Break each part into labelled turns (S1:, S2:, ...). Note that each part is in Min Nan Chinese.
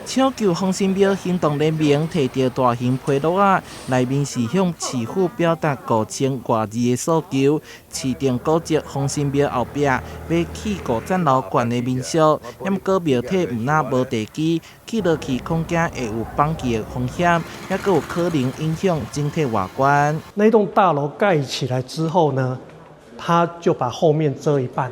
S1: 搶救風神廟行動聯盟提著大型批落仔，內面是向市府表達5000外字的訴求。市定古蹟風神廟後壁欲起五層樓懸的民宿，毋過廟體毋但無地基，起落去恐驚會有崩去的風險，猶閣有可能影響整體外觀。
S2: 那棟大樓蓋起來之後呢，他就把後面遮一半。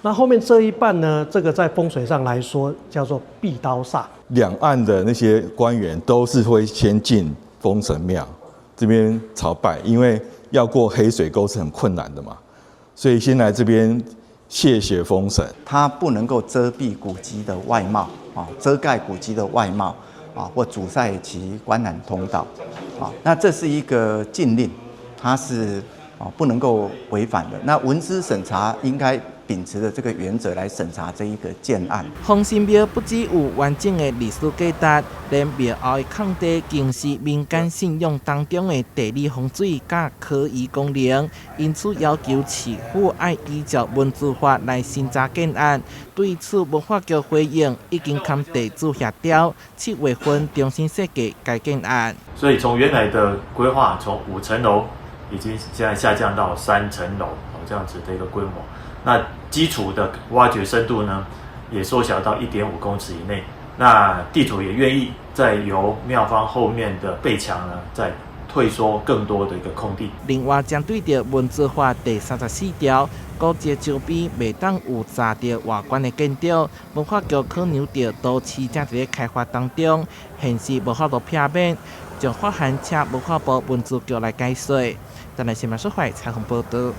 S2: 那後面這一半呢，這個在風水上來說叫做壁刀煞。
S3: 兩岸的那些官員都是會先進風神廟這邊朝拜，因為要過黑水溝是很困難的嘛，所以先來這邊謝謝風神。
S4: 它不能夠遮蔽古蹟的外貌啊，遮蓋古蹟的外貌啊，或阻塞其觀覽通道啊。那這是一個禁令，它是啊不能夠違反的。那文資審查應該秉持著這個原則來審查這一個建案。
S1: 風神廟不只有完整的歷史價值，連廟後的空地更是民間信仰當中的地理風水佮科儀功能，因此要求市府愛依照文資法來審查建案。對此，文化局回應已經和地主協調，7月份重新設計該建案。
S5: 所以從原來的規劃，從五層樓已經現在下降到三層樓，這樣子的一個規模。那基礎的挖掘深度呢，也縮小到1.5公尺以內。那地主也願意再由廟方後面的背牆呢，再退縮更多的一個空地。
S1: 另外，針對著文資法第34條，古蹟周邊袂當有閘著外觀的建築，文化局考量著都市正佇咧開發當中，現時無法度避免，將發函請文化部文資局來解說。但係新聞說採訪報道。